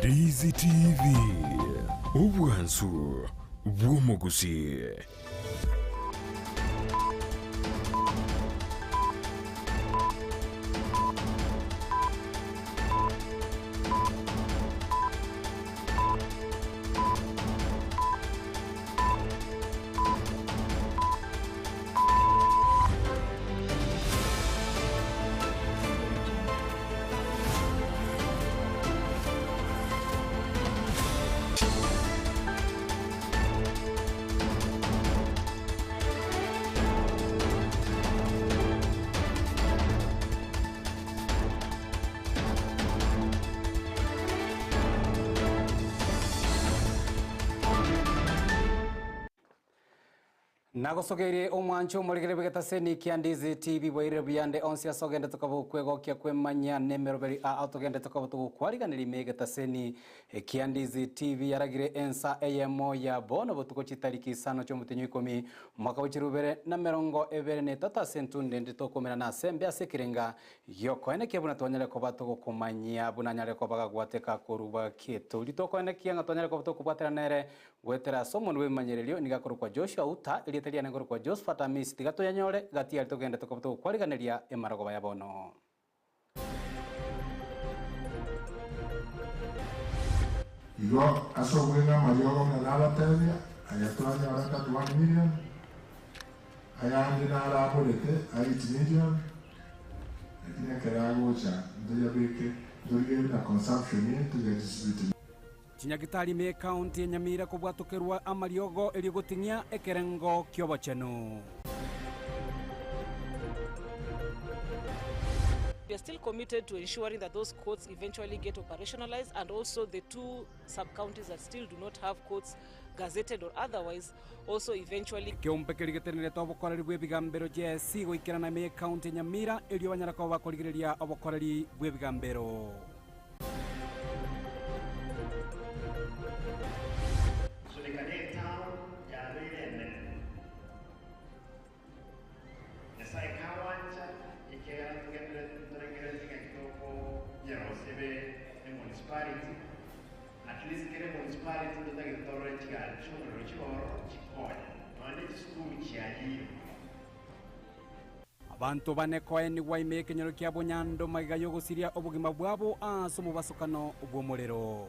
Ndizi TV, obwansu bw'omogusii. Nagosogeirie omwancho omorigere bw'egetaseni kia Ndizi TV bwairire buyande onsi ase ogende tokoba okwegokia kwemanyia nemeroberi aa togende tokoba togokwariganeria ime egetaseni kia Ndizi TV yaragire ensa eyemo ya bono botuko chitariki isano chiomotenyi ikomi omwaka bwe chirubere 2023 ase entunde ende tokomerana ase embe ase ekerenga Giokoenekia buna twanyare koba togokomanyia buna anyare koba gagwateka korwa ketori. Tokoenekia ng'a twanyare koba tokobwatera nere goetera ase omonwa bw'ebimanyererio, nigo akorokwa Joshua Uta, erieta riane nkorokwa Josphat Amisi, tiga toyanyore gati aria togende tokoba togokwariganeria emarogoba ya bono. Igo ase obweng'e amariogo buna nabatebia, aya twanyora 31 million, ayande naro aborete a 8 million, lakini ekero agocha ntoyabeke ntorigererie na consumption eye toyadistribute. Chinyagitari ime y'Ekaunti ya Nyamira kobwatokerwa amariogo erio goting'ia ekerengo ki'obochenu. We are still committed to ensuring that those courts eventually get operationalized and also the two sub-counties that still do not have courts gazetted or otherwise also eventually Ekeombe keria getenerete obokoreri bw'ebigambero JSC goikerana ime y'Ekaunti ya Nyamira erio banyare koba bakorigereria obokoreri bw'ebigambero. Suneka netown yabeire enene. Nyasae kagwancha, ekiagera ntogendererete ntorengereretie ng'aki tokonyerosia ebe emunicipality, at least kera emunicipality ntotagete torore chigari chi'omorero chire ororo chikonye, nonya ne chisukuru chiayire. Abanto bane koenigwa ime y'ekenyoro kia Bonyando magega y'ogosiria obogima bwabo ase omobasokano bw'omorero.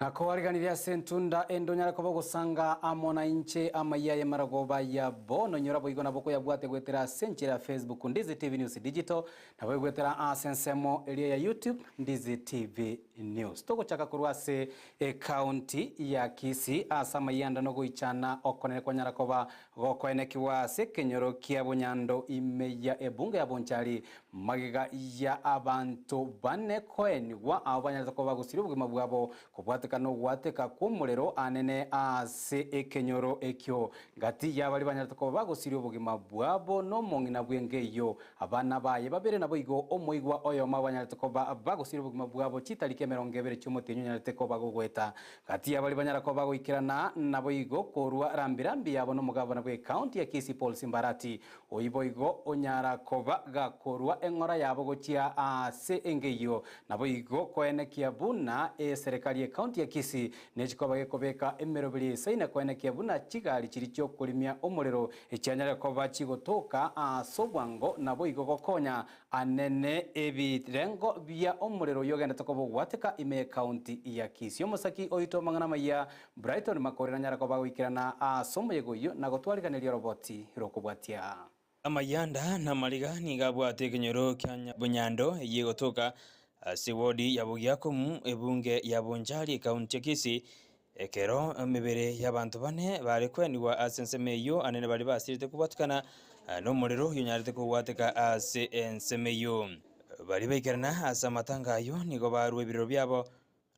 Nakoariganirie ase entunda ende onyare koba ogosanga amo nainche amayia y'emaragoba ya bono. Inyora boigo nabo okoyabwate goetera ase enchera ya Facebook Ndizi TV News Digital, nabo goetera ase ensemo eria ya YouTube Ndizi TV News. Togochaka korwa ase ecounty ya Kisii ase amayianda nogoichana okonene kwanyara koba gokoenekigwa ase ekenyoro kia Bunyando ime ya ebunge ya Bonchari Magega ya abanto bane koenigwa, abwo banyarete koba bagosiria obogima bwabo kobwateka nogwateka kw'omorero anene ase ekenyoro ekio. Gati y'abaria banyarete koba bagosiria obogima bwabo nomong'ina bw'enka eyio, abana baye babere naboigo omoigwa oyomo abanyarete koba bagosiria obogima bwabo chitariki 20 chi'omotienyi onyarete koba gogoeta. Gati y'abaria banyara koba bagoikerana naboigo korwa rambirambi yabo nomogabana bw'ecounty ya Kisii Paul Simbarati, Oyio boigo onyara koba gakorua eng'ora yabo gochia aase engeyio, naboigo koenekia buna eserekari y'ecounty ya Kisii nechikoba gekobeka emeroberi esaine koenekia buna chigari chiria chiokorimia omorero echianyare koba chigotoka aase obwango naboigo gokonya anene ebirengo bia omorero oyio ogendete koba ogwateka ime y'ecounty ya Kisii. Omosaki oito amang'ana amaya Brighton Makori nanyare koba goikerana aase omoyega oyio na gotwariganeria oroboti rokobwatia. Amayanda na amariga nigo abwate ekenyoro kia Bunyando eyio egotoka ase ewodi ya Bogiakomu ebunge ya Bonchari ekaunti ya Kisii ekero emebere y'abanto bane bare kwenigwa ase ensemo eyio anene baria basirete kobwatikana nomorero oyio onyarete kobwateka ase ensemo eyio. Baria baikerana ase amatanga ayio nigo barua ebirero biabo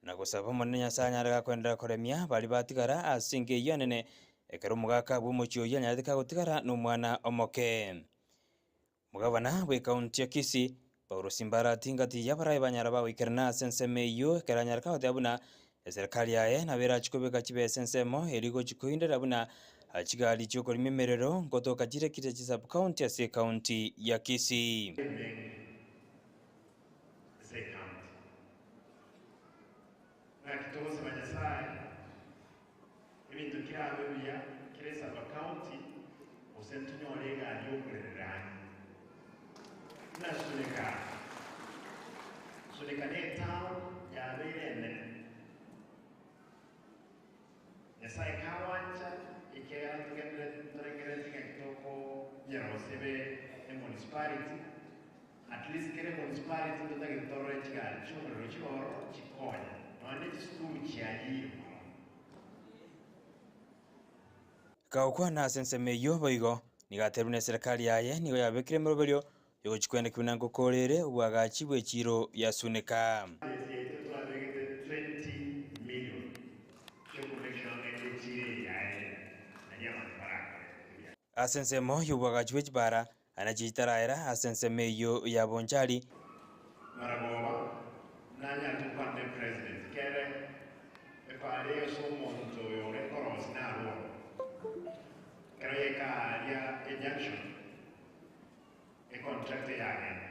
Na gosaba Omonene Nyasae anyare gakoenderera koremia baria batigara ase enka eyio enene, ekero omogaka bw'omochie oyio anyarete kagotigara nomwana omoke. Omogabana bw'ekaunti ya Kisii, Paulo Simbarati ngati y'abarai banyara bagoikerana ase ensemo eyio ekero anyare kagoteba buna eserekari yaye nabo erachie kobeka chibesa ensemo erio gochia koinderera buna. Chigari chi'okorima emerero ngotoka chire kire chisub-county ase ecounty ya Kisii. Emenge ase ecounty. Naki togosaba Nyasae ebinto kirabe buya kera esub-county gose ntonyore egari y'okorerera ang'e. Buna Suneka, Suneka ne etown yabeire enene. Nyasae kagwancha, ekiagera ntogendererete ntorengereretie ng'aki tokonyerosia ebe emunicipality, at least kera emunicipality ntotagete torore chigari chi'omorero chire ororo chikonye, nonya ne chisukuru chiayire mono. Gagokwana ase ensemo eyio boigo, nigo aterwe neserikari yaye nigo yabekire emeroberio yogochia kwenda kebuna ngokoora ere obwagachi bw'echiiro ya Suneka. Budget yaito twabegete 20 million chioku make sure ng'a echiro eye yaerire nario abanto barakore ebiasara. Ase ensemo y'obwagachi bwe chibara, anachi chitaraera ase ensemo eyio ya Bonchari. Maragoba nanyarete gokwana ne president kere epara eye ase omonto oyo ore korosi narwo oro. Kero yaika aaria ejunction Econtract yagenda.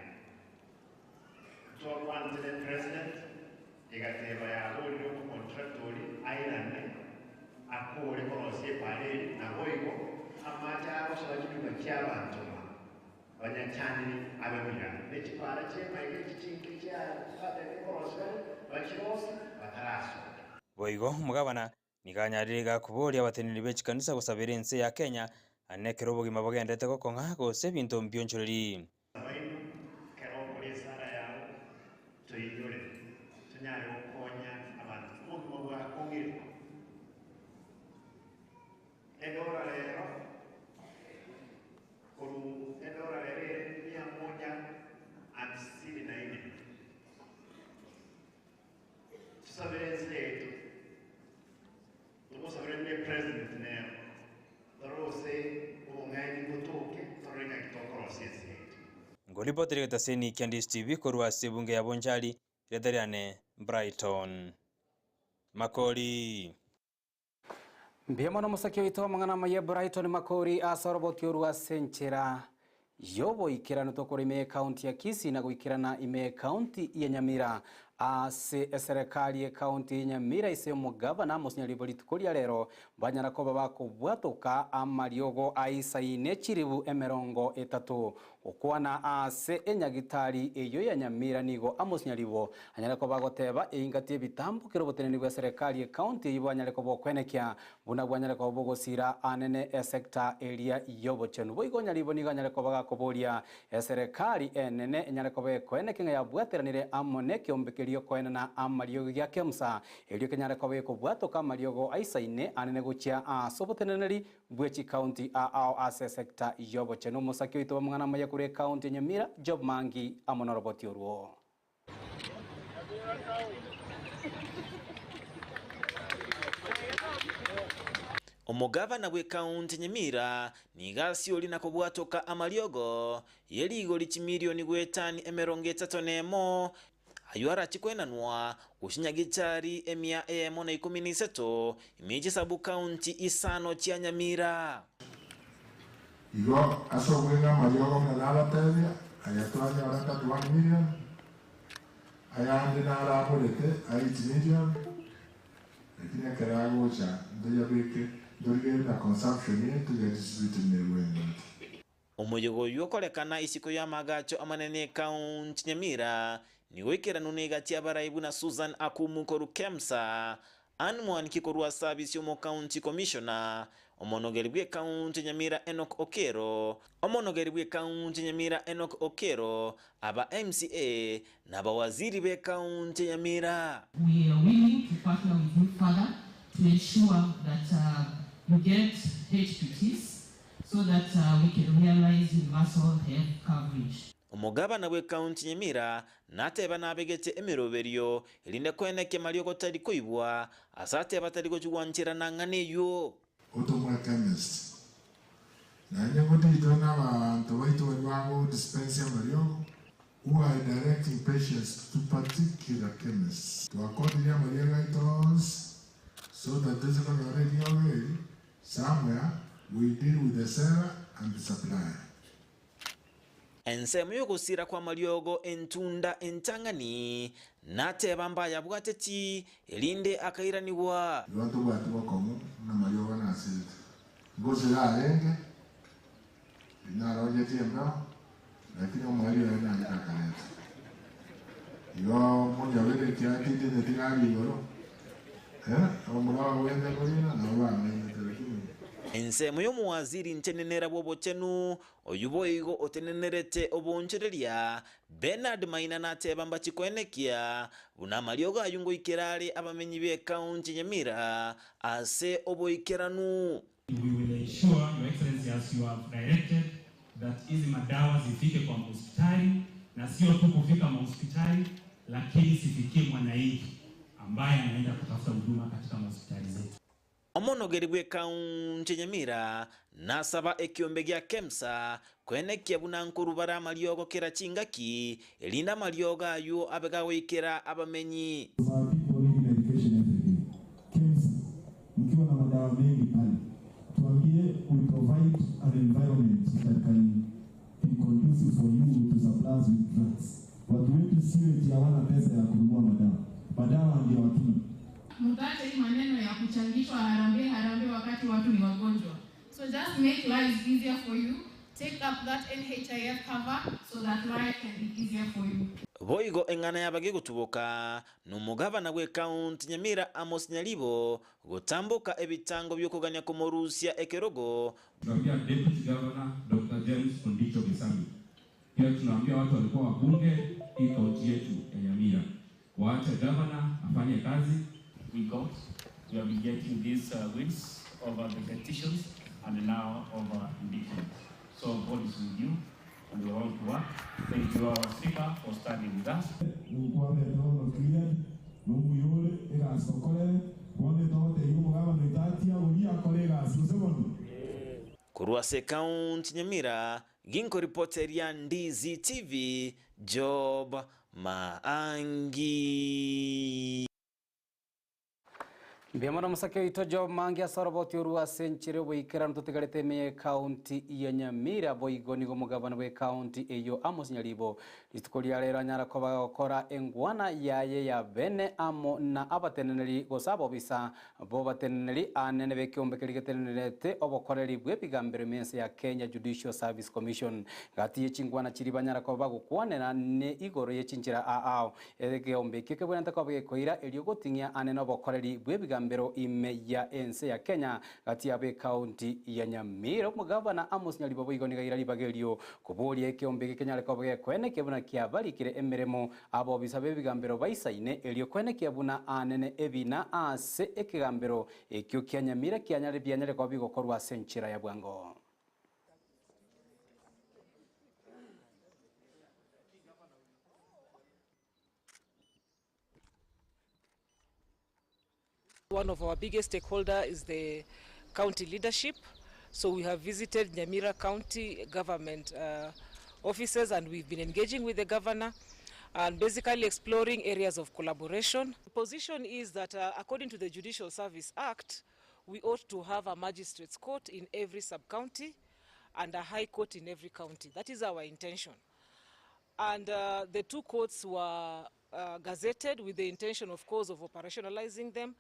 Ntwakwanete ne president egateba yaborire omocontractor oria airane akore korosia epara eria naboigo amache agosoa chinyomba chia abanto ma banyachaniri abe buya ne chipara chi'emaiga echi chinke chia batebire korosia bare bachirosie batarasoka. Boigo omogabana Nigo anyarire iga koboria abateneneri be chikanisa gosabera ense ya Kenya ane ekero obogima bogenderete gokong'a gose ebinto mbionchoreri. Abaino, ekero okoria esara yao, toinyore, tonyare gokonya abanto. Obogima bwakong'ire. Edora rero, korwa edora rero ere mia moja hamsini na ine. Tusabere ense yaito, tomosabere ne president nero, torore gose obong'aini mbotoke, torore ng'aki tokorosia ense yaito. Ngoripoteria egetaseni kia Ndisi TV korwa ase ebunge ya Bonchari, rieta riane Brighton Makori. Mbuya mono omosaki oito amang'ana amaya Brighton Makori ase oroboti orwo ase enchera y'oboikeranu tokora ime y'ecounty ya Kisii na goikerana ime y'ecounty ya Nyamira. Ase eserekari y'ecounty ya Nyamira ise omogavana Amos Nyaribo rituko ria rero banyara koba bakobwatoka amariogo aisaine chiribu emerongo etato Gokwana ase enyagitari eyio ya Nyamira nigo Amos Nyaribo anyare koba agoteba eingati ebitambo kera oboteneneri bwa eserekari ecounty eyio bwanyare koba okwenekia buna bwanyare koba bogosira anene esector eria yobochenu. Boigo Nyaribo nigo anyare koba gakoboria eserekari enene enyare koba ekoenekia ng'a yabwateranire amo nekeombe keria okoenana amariogo gia Kemsa erio kenyare koba gekobwatoka amariogo aisaine anene gochia ase oboteneneri bwe chikaunti ao ase esecta y'obochenu. Omosaki oito bw'amang'ana amaya korwa ekaunti ya Nyamira, Job Mangi, amo noroboti orwo. Omogavana bw'ekaunti Nyamira nigo asiorie na kobwatoka amariogo ye rigori chimilioni goetania 31 nemo Ayio arache kwenanwa gochia Nyagichari emia eyemo na ikomi na isato, ime chisabu-county isano chia Nyamira. Igo ase obweng'e amariogo buna nabatebia, aya twanyora 31 million, ayande naraborete a 8 million, lakini ekero agocha ntoyabeke ntorigererie na consumption eye toyadistribute buna ebwenerete. Omoyega oyio okorekana isiko y'amagacho amanene ekaunti Nyamira nigo oikeranu negati y'abarai buna Susan Akumu korwa Kemsa, Ann Mwaniki korwa Service y'omokaunti Commissioner, omonogeri bw'ekaunti Nyamira Enock Okero, omonogeri bw'ekaunti Nyamira Enock Okero, aba MCA na abawaziri b'ekaunti Nyamira. We are willing to partner with you further to ensure that you get HPTs so that we can realise universal health coverage. Omogabana bw'ekaunti Nyamira nateba nabegete emeroberio erinde koenekia mariogo tari koibwa ase ateba tari gochia gwancherana ng'ana eyio. Otomwe chemist. Naende ngotiitwe nabaanto baito baria bagodispensia amariogo, who are directing patients to particular chemists. Twakonirie amariogo aito onsi so that toise konyora eriogo eri somewhere. We deal with the seller and the supplier. Ensemo y'ogosira kw'amariogo entunda entang'ani, nateba mbayabwateti, erinde akairanigwa. Igo tobwati bokong'u buna amariogo nasirete. Ngosira arenge, tinarongetie embeo, lakini omoerio oye narika akareta. Igo monyabere ekiagera tintindeti gari igoro, eh, abamura bagwente korina nabo bang'ainete lakini. Ensemo y'omowaziri ntenenera bw'obochenu, oyio boigo otenenerete oboonchoreria, Bernard Maina nateba mbachi koenekia buna amariogo ayio ngoikera are abamenyi b'ekaunti ya Nyamira ase oboikeranu. We will ensure, Your Excellency, as you have directed, that hizi madawa zifike kwa mahospitali na sio tu kufika mahospitali, lakini zifikie mwananchi ambaye anaenda kutafuta huduma katika mahospitali zetu. Omonogeri bw'ekaunti ya Nyamira nasaba ekiombe gia Kemsa koenekia buna nkorubara amariogo kera chingaki, erinde amariogo ayio abe gagoikera abamenyi. Our people need medication every day. KEMSA, mkiwa na madawa mengi pale, tuambie we provide an environment that can be conducive for you to supply us with drugs. Watu wetu sio eti hawana pesa ya kununua madawa, madawa ndio hatuna. Mkate hii maneno ya kuchangishwa harambee harambee wakati watu ni wagonjwa. So just make lives easier for you. Take up that NHIF cover so that life can be easier for you. Boigo eng'ana yabage gotuboka nomogabana bw'ekaunti Nyamira Amos Nyaribo gotamboka ebitango by'okogania komorusia ekerogo. Tunaambia Deputy Governor Dr. James Ondicho Gesami. Pia tunaambia watu walikuwa wabunge hii kaunti yetu ya Nyamira. Waache governor afanye kazi. We got, we have been getting these wins over the petitions and now over indictment. So God is with you and we want to work. Thank you, our speaker, for standing with us. Korwa ase ekaunti Nyamira, ginko ripoteria Ndizi TV, Job Maangi. Mbuya mono omosake oito Job Maangi ase oroboti orwo ase enchera oboikeranu totigarete ime y'ekaunti ya Nyamira boigo nigo omogabana bw'ekaunti eyo Amos Nyaribo rituko ria rero anyara koba gokora engwana yaye ya bene amo na abateneneri gose abobisa bobateneneri anene b'ekeombe keria getenenerete obokoreri bw'ebigambero ime ense ya Kenya Judicial Service Commission. Gati y'echingwana chiria banyara koba bagokwanera ne igoro y'echinchera ao egeombe ekio kebwenerete koba gekoira erio goting'ia anene obokoreri bw'ebigambero ime ya ense ya Kenya gati yabo ekaunti ya Nyamira. Omogabana Amos Nyaribo boigo niga ira ribaga erio koboria ekeombe eke kenyare koba gekoenekia buna kiabarikire emeremo abobisa b'ebigambero baisaine erio koenekia buna anene ebina ase ekegambero ekio kia Nyamira kianyare bianyare koba bigokorwa ase enchera ya bwango. One of our biggest stakeholder is the county leadership. So we have visited Nyamira County government offices and we've been engaging with the governor and basically exploring areas of collaboration. The position is that according to the Judicial Service Act, we ought to have a magistrate's court in every sub-county and a high court in every county. That is our intention. And the two courts were gazetted with the intention, of course, of operationalizing them.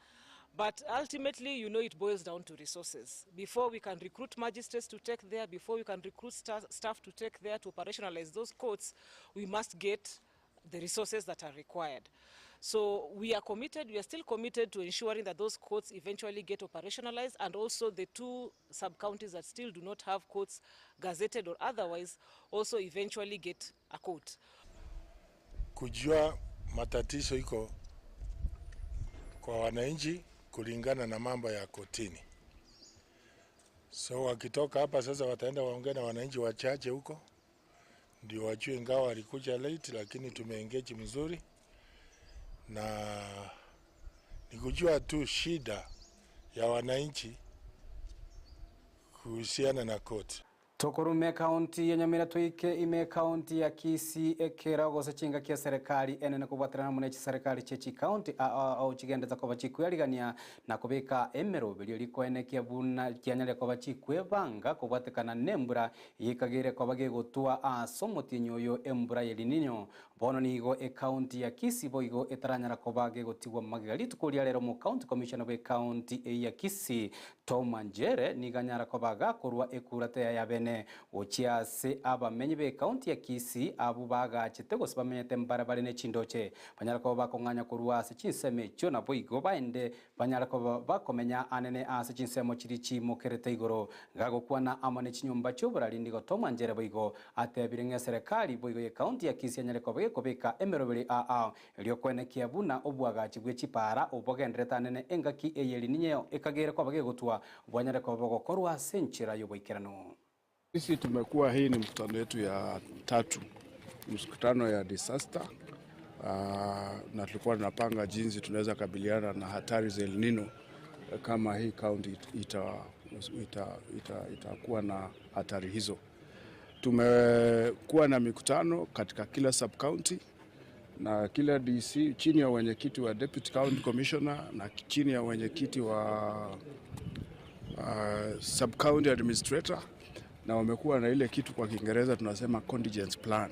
But ultimately, it boils down to resources. Before we can recruit magistrates to take there, before we can recruit staff to take there to operationalize those courts, we must get the resources that are required. So we are committed, we are still committed to ensuring that those courts eventually get operationalized, and also the two sub-counties that still do not have courts, gazetted or otherwise, also eventually get a court. Kujua matatizo iko kwa wananchi kulingana na mambo ya kotini. So wakitoka hapa sasa wataenda waongee na wananchi wachache huko ndio wajue, ingawa walikuja late lakini tumeengage mzuri, na ni kujua tu shida ya wananchi kuhusiana na koti. Tokorume ekaunti ya Nyamira toike ime ekaunti ya Kisii ekero gose chingaki eserekari enene kobwaterana amo ne chiserekari chie chikaunti ao chigendete koba chikwearigania na kobeka emeroberio rikoenekia buna chianyare koba chikwebanga kobwatekana nembura eyekageire koba gegotwa ase omotienyi oyo embura ya El Nino. Bono nigo ekaunti ya Kisii boigo etaranyara koba gegotigwa magega. Rituko ria rero omokaunti commissioner bw'ekaunti eyio ya Kisii Tom Anjere nigo anyara koba gakorwa ekurata yaye abene gochia ase abamenyi b'ekaunti ya Kisii abwo bagachete gose bamenyete mbare bare ne chindoche banyare koba bakong'anya korwa ase chinsemo echio naboigo baende banyare koba bakomenya anene ase chinsemo chiria chiimokerete igoro. Gagokwana amo ne chinyomba chi'oborari nigo Tom Anjere boigo atebire ng'a eserekari boigo y'ekaunti ya Kisii anyare koba gekobeka emeroberi aa Erio kwenekia buna oboagachi bwe chipaara obogenderete anene engaki eye rininyeyo ekagere koba gegotwa, bwanyare koba bogokorwa ase enchera y'oboikeranu. Sisi tumekuwa hii ni mkutano yetu ya tatu, mkutano ya disaster na tulikuwa tunapanga jinsi tunaweza kabiliana na hatari za El Nino kama hii county itakuwa ita, ita, ita na hatari hizo. Tumekuwa na mikutano katika kila sub county na kila DC chini ya wenyekiti wa Deputy County Commissioner na chini ya wenyekiti wa sub county administrator, na wamekuwa na ile kitu kwa Kiingereza tunasema contingency plan.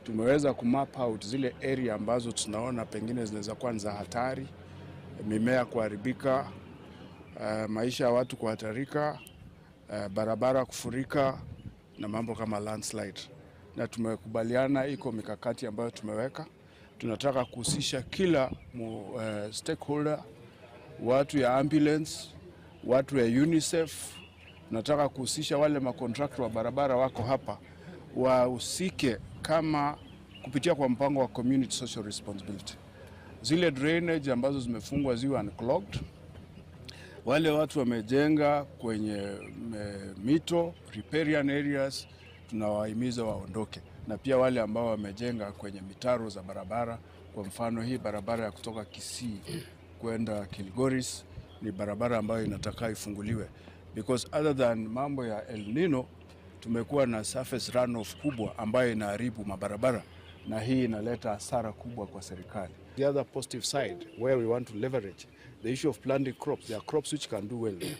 Tumeweza kumap out zile area ambazo tunaona pengine zinaweza kuwa ni za hatari, mimea kuharibika, maisha ya watu kuhatarika, barabara kufurika na mambo kama landslide na tumekubaliana iko mikakati ambayo tumeweka. Tunataka kuhusisha kila stakeholder, watu ya ambulance, watu ya UNICEF. Tunataka kuhusisha wale makontrakta wa barabara wako hapa wahusike kama kupitia kwa mpango wa community social responsibility. Zile drainage ambazo zimefungwa ziwe unclogged. Wale watu wamejenga kwenye mito riparian areas tunawahimiza waondoke, na pia wale ambao wamejenga kwenye mitaro za barabara. Kwa mfano hii barabara ya kutoka Kisii kwenda Kilgoris ni barabara ambayo inataka ifunguliwe, because other than mambo ya El Nino tumekuwa na surface runoff kubwa ambayo inaharibu mabarabara na hii inaleta hasara kubwa kwa serikali. The other positive side where we want to leverage the issue of planting crops, there are crops which can do well there.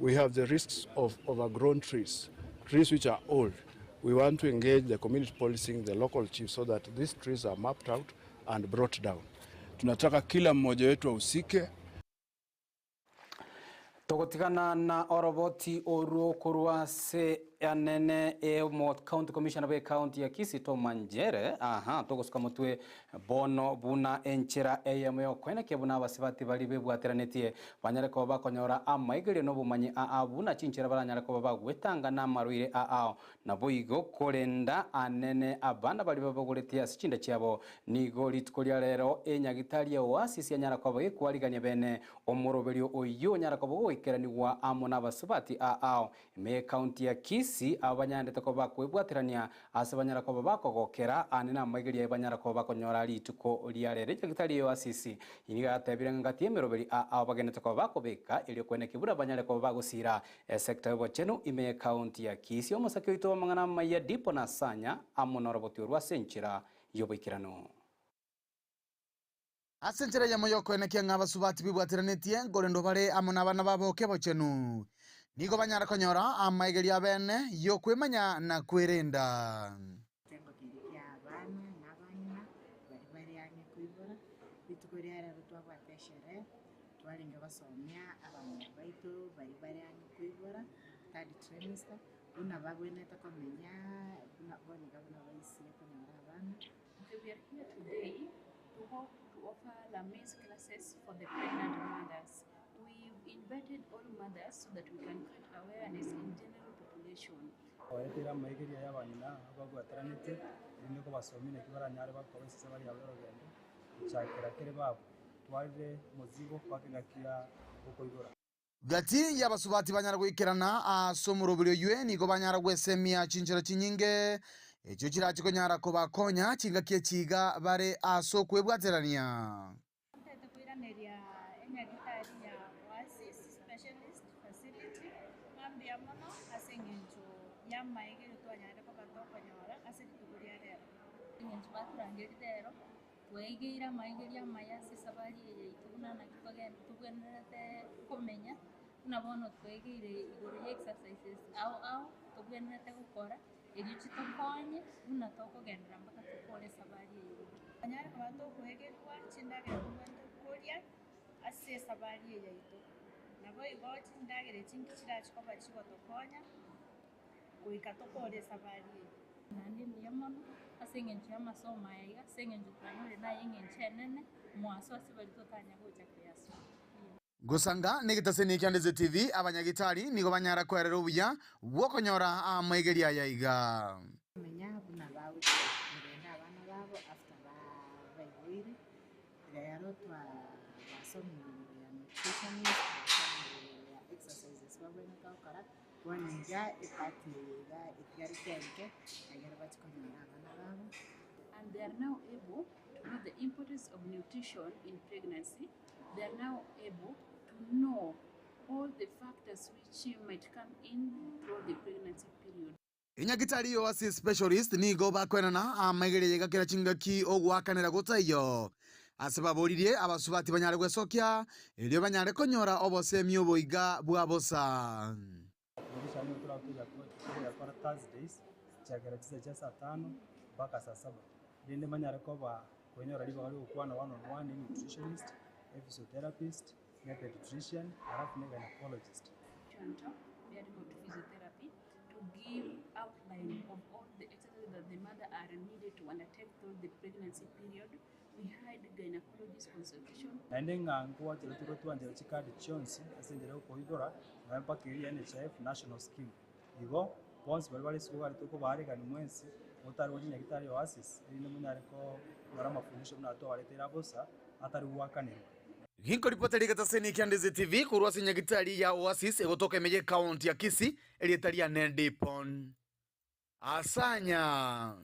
We have the risks of overgrown trees, trees which are old. We want to engage the community policing, the local chiefs, so that these trees are mapped out and brought down. Tunataka kila mmoja wetu ahusike. Togotigana na oroboti oruo korwa ase anene e county commissioner bwe county ya Kisii Tom Anjere aha togosuka motwe bono buna enchera eyemo yokoenekia buna abasibati bari bebwateranetie banyare koba bakonyora amaigerio na obomanyi aa buna chinchera baranyare koba bagwetanga na amarwaire aa naboigo korenda anene abana bari babogoretie ase chinda chiabo nigo rituko ria rero enyagitari ya Oasis yanyara koba gekwarigania bene omoroberio oyo onyara koba goikeranigwa amo na abasubati aa ime county ya Kisii abanyandete koba bakwebwaterania ase banyara koba bakogokera ane na amaigeria banyara koba bakonyora rituko ria rero enyagitari ya Oasis nigo yatebire ngati emeroberi aa bagenete koba bakobeka erio kweneki buna banyare koba bagosira esector y'obochenu ime county ya Kisii omosaki oito bamang'ana amaya dipo na sanya amo na oroboti orwa ase enchera y'oboikeranu. Ase enchera yamo yokoenekia ng'a abasubati bibwateranetie nkorendo bare amo na abana babo obochenu nigo banyara konyora amaigeria abene yokwemanya na kwerenda. Kitengo kiri kia abana na abang'ina bari bari ang'e koibora rituko ria rero twabwate esherehe twarenge gosomia abang'ina baito bari bari ang'e koibora third trimester buna babwenerete komenya buna boniga buna baisire konyora abana. Okay, we are here today to hope to offer Lamees classes for the pregnant mothers. We've invited all mothers so that we can create awareness in general population. Baretera amaigeria ya abang'ina babwateranetie erinde kobasomia naki baranyare bakoba esese bari abo orogendo gochakera kere batwarire omozigo mpaka engaki ya okoibora. Gati y'abasubati banyara goikerana ase omoroberi oywe nigo banyara gwesemia chinchero chinyinge echio chirachi konyara kobakonya chingaki echiga bare ase okwebwaterania. Kwiraneria enyagitari ya Oasis Specialist Facility ng'ambia mono ase eng'encho y'amaegerio twanyarire koba tokonyora ase rituko ria rero. Eng'encho batorangeria rero, twaigeire amaegerio amaya ase esabari eye yaito buna naki togen tobwenerete komenya, buna bono twaigeire igoro ya exercises ao ao tobwenerete gokora, erio chitokonye buna tokogenderera mpaka tokore esabari eye buya. Tonyare koba tokoegerwa chindagera tobwenerete koria ase esabari eye yaito. Nabo igo chindagera echi nki chirachi koba chigotokonya goika tokore esabari eye. Naende mbuya mono ase eng'encho y'amasomo aya iga, ase eng'encho twanyorire naye eng'encho enene, mwaso ase baria totanya gocha koyasoma. Mbuya. Gosanga negetaseni kia Ndeze TV, abanyagitari nigo banyara kwerera obuya bw'okonyora amaigerio aya iga. Menya buna bagochia korenda abana babo after baiboire, Rero twabasomire igoro ya nutritionist, twabasomire igoro ya exercises babwenerete gokora, bono iga epart eye iga etigarete enke, egere bachie konyora abana babo. And they are now able to know the importance of nutrition in pregnancy, they are now able to know all the factors which might come in throughout the pregnancy period. Enyagitari y'Oasis Specialist nigo bakoenana amaigerio ayaiga kera chingaki ogoakanera gotaiyo. Ase baboririe abasubati banyare gwesokia, erio banyare konyora obosemi oboiga bwa bosa. Ebisaku nigo torabe togoyakora Thursdays gochakera chinsa chia saa tano mpaka saa saba, rende banyare koba kwenyora ribaga riogokwana one on one ne nutritionist, a physiotherapist, ne pediatrician, alafu ne gynaecologist. Physiotherapy to give outline of all the exercises that the mother are needed to undertake through the pregnancy period. We had gynecologist consultation. Naende ng'a nkogwachera tore twanchera chikadi chionsi ase enchera y'okoibora nonya mpaka eria ya NHIF national scheme. Igo bonsi baria bare isiko gari tokobaarigania mwensi motare gocha nyagetari Oasis erinde monyare konyora amafundisho buna twabareteire abosa atari goakanerwa. Ginkoripota rigetaseni kia Ndizi TV korwa ase nyagitari ya Oasis egotoka ime y'ecounty ya Kisii erieta riane Dipon Asanya.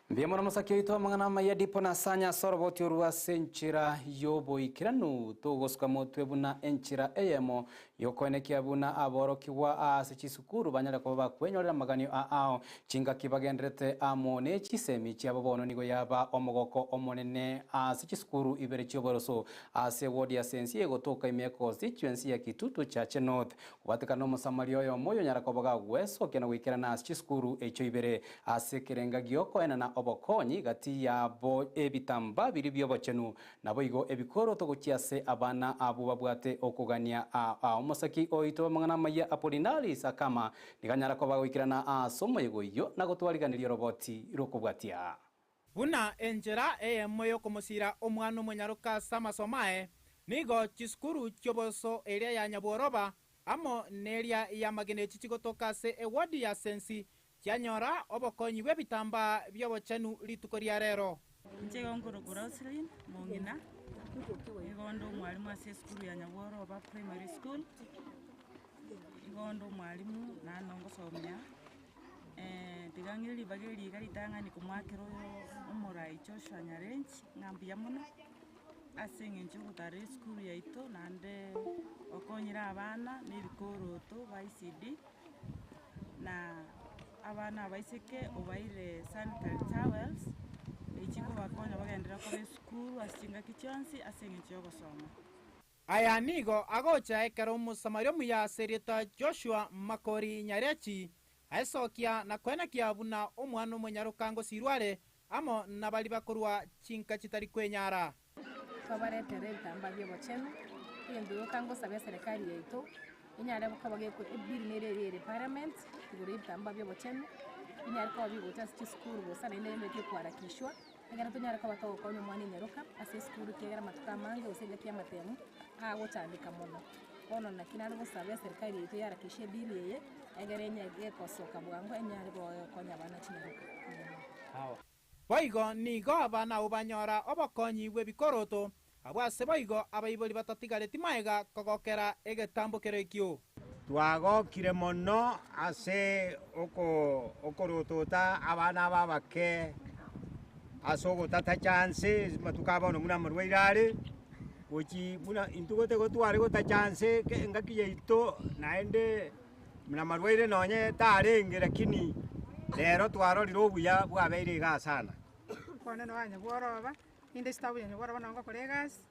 Mbuya mono mosaki oito amang'ana amaya Dipon Asanya ase oroboti orwo ase enchera y'oboikeranu togosuka motwe buna enchera eyemo Y'okoenekia buna aborokigwa aase chisukuru banyare koba bakwenyorera amaganio aao. Chingaki bagenderete amo ne chisemi chiabo bono nigo yaba omogoko omonene ase chisukuru ibere chi'oboroso ase ewodi ya Sensi egotoka ime ya constituency ya Kitutu Chache North. Kobatekana n'Omosamaria oyomo oyonyara koba gagwesokia na goikerana ase chisukuru echio ibere ase ekerenga gi'okoenana obokonyi gati yabo ebitambaa biria bi'obochenu Naboigo ebikoroto gochia ase abana abwo babwate okogania aa. Omosaki oito bw'amang'ana amayia Apollinaris akama, nigo anyara koba goikerana aase omoyega oyio na gotwariganeria oroboti rw'okobwatia. Buna enchera eyemo y'okomosiira omwana omonyaroka ase amasomo aye, nigo chisukuru chi'oboso eria ya Nyabworoba amo neria y'amagena echi chigotoka ase ewodi ya Sensi Chianyora obokonyi bw'ebitambaa bi'obochenu rituko ria rero. Inche igo nkorokwa Roselyn Mong'ina, igo nde omwalimu ase esukuru ya Nyabworoba Primary School, igo nde omwalimu naende ngosomia, tiga ng'ire ribaga eri iga ritang'ani komoakera oyo omorai Joshua Nyarenchi ng'a mbuya mono, ase eng'encho yogotara esukuru yaito naende okonyire abana na ebikoroto ba ECD. Na abana abaiseke obaire sanitary towels, echi chikobakonya bagenderere koba esukuru ase chingaki chionsi ase eng'encho y'ogosoma. Aya nigo agocha ekero Omosamaria omuya ase erieta Joshua Makori Nyarechi aesokia na koenekia buna omwana omonyaroka ngosirwa are amo nabaria bakorwa chinka chitari kwenyara. Twabaretera ebitambaa bi'obochenu, egento gioka ngosaba eserekari yaito, enyare koba geko ebill nere ere ere parliament, igoro ya ebitambaa bia obochenu, binyare koba bigocha ase chisukuru bosa naende emeti ekoharakishwa, ekero tonyare koba togokonya omwana enyaroka ase esukuru ekiagera amatuko amange gose engaki ya amatemu, agochandeka mono. Bono naki nare gosaba eserikari yaito eharakishe ebill eye, egere enye gekosoka bwango enyare gokonya abana chinyaroka. Boigo nigo abana abwo banyora obokonyi bw'ebikoroto, abwo ase boigo abaibori batatigareti magega kogokera egetambo kero ekio. Twagokire mono ase okorotota abana aba abake ase ogotatacha nse amatuko aya bono buna amarwaire are, gochi buna intwe gote gotware gotacha nse engaki yaito naende. Na marwaire nonye tarenge lakini rero twarorire obuya bwabeire igaa sana. Kwane nonya bworoba, ninde esitabu ya nyabworoba nabo ngokora egasi,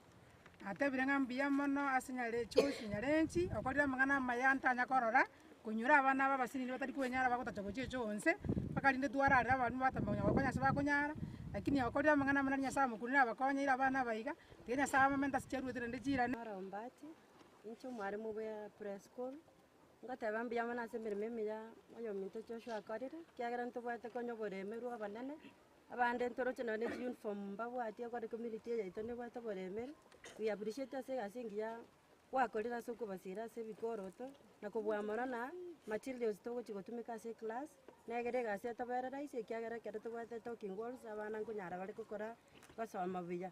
natebire ng'a mbuya mono ase nyare chosi nyarenchi, okorire amang'ana amaya ntanya korora, konyora abana aba abasinini batari kwenyara bagotacha gochia echoo nse, mpaka rinde twararire abalimu batama konya gokonya ase bakonyara, lakini okorire amang'ana amaya nari Nyasaye amokunire abakonyeire abana aba iga, tiga Nyasaye amomente ase chiaruete naende chirane. Ombati, inche omwalimu bwa preschool, Ngoteba mbuya mono ase emeremo emiya oyominto Joshua akorire, ekiagera ntobwate konya oboremerwa obonene, abande ntoroche nonye na chiuniform mbabwati ekore community eye yaito nebwate oboremeri, we appreciate ase egasi engiya gwakorire ase okobasira ase ebikoroto, na kobua mono na materials togochi gotumeka ase eclass, negere egasi etobere rahisi ekiagera ekero tobwate talking walls abana nkonyara bare gokora gosoma buya.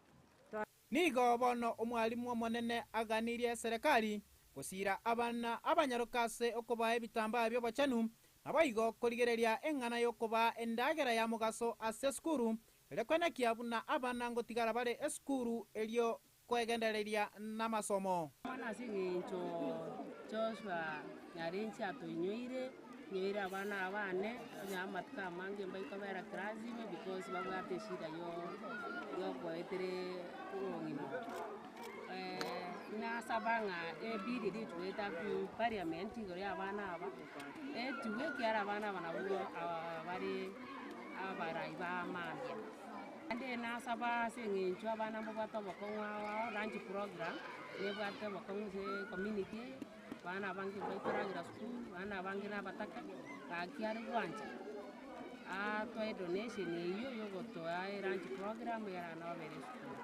Nigo bono Omwalimu Omonene aganirie eserekari gosiira abana abanyaroka ase okobaa ebitambaa bi'obochenu, naboigo korigereria eng'ana y'okobaa endagera ya mogaso ase esukuru, erio kwenekia buna abana ngotigara bare esukuru erio koegendereria namasomo. Bono ase engencho Joshua nyarenchi atoinyoire, nyoire abana aba bane, onye amatuko amange mbaikobera class ime because babwate eshida yo yokoetera obong'ina obo. Nasaba ng'a ebill eria echuete parliament igoro ya abana aba, etigwe ekiagera abana aba nabwo bare abarai ba mambia. Naende nasaba ase eng'encho abana mbabwate obokong'u ao ao, lunch program, nebwate obokong'u ase ecommunity eye, abana abange mbakoragera sukuru, abana abange na abataka, gaki are gwancha atoe edonation eywo ya ogotoa elunch program egere babere esukuru.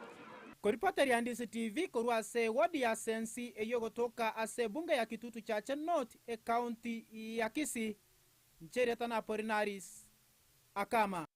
Koripoteria Ndisi TV korwa ase ewodi ya Sensi eyio egotoka ase ebunge ya Kitutu Chache North, ecounty ya Kisii, Ncherieta na Apollinaris Akama.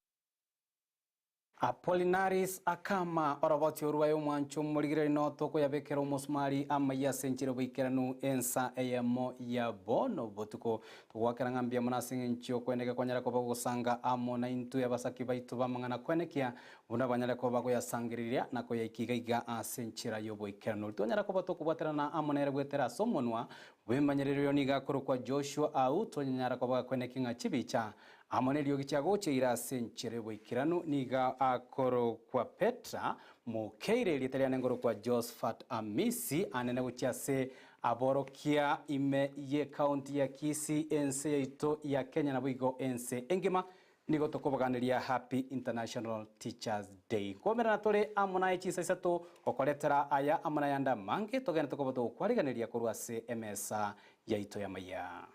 Apollinaris akama oroboti orwaye omwancho omorigereri noto okoyabekera omosumari amaiyo ase enchera oboikeranu ensa eyemo ya bono botuko. Togoakera ng'a mbuya mono ase eng'encho y'okoeneka kwanyare koba gogosanga amo naintwe abasaki baito b'amang'ana koenekia buna banyare koba bagoyasangereria na koyaika iga iga ase enchera y'oboikeranu. Twanyara koba tokobwaterana amo nere goetera ase omonwa bw'emanyererio nigo akorokwa Joshua Au twanyara koba gakoenekia ng'a chibicha Amo neriogi chiagocha eira ase enchera y'oboikeranu nigo akorokwa Petra, mokeire erieta riane nkorokwa Josphat Amisi, anene gochia ase aborokia ime y'ecounty ya Kisii ense yaito ya Kenya naboigo ense engima. Nigo tokobaganeria Happy International Teachers Day. Nkomerana tore amo naye chinsa isato gokoretera aya amo nayande amange togende tokoba togokwariganeria korwa ase emesa yaito y'amaiya.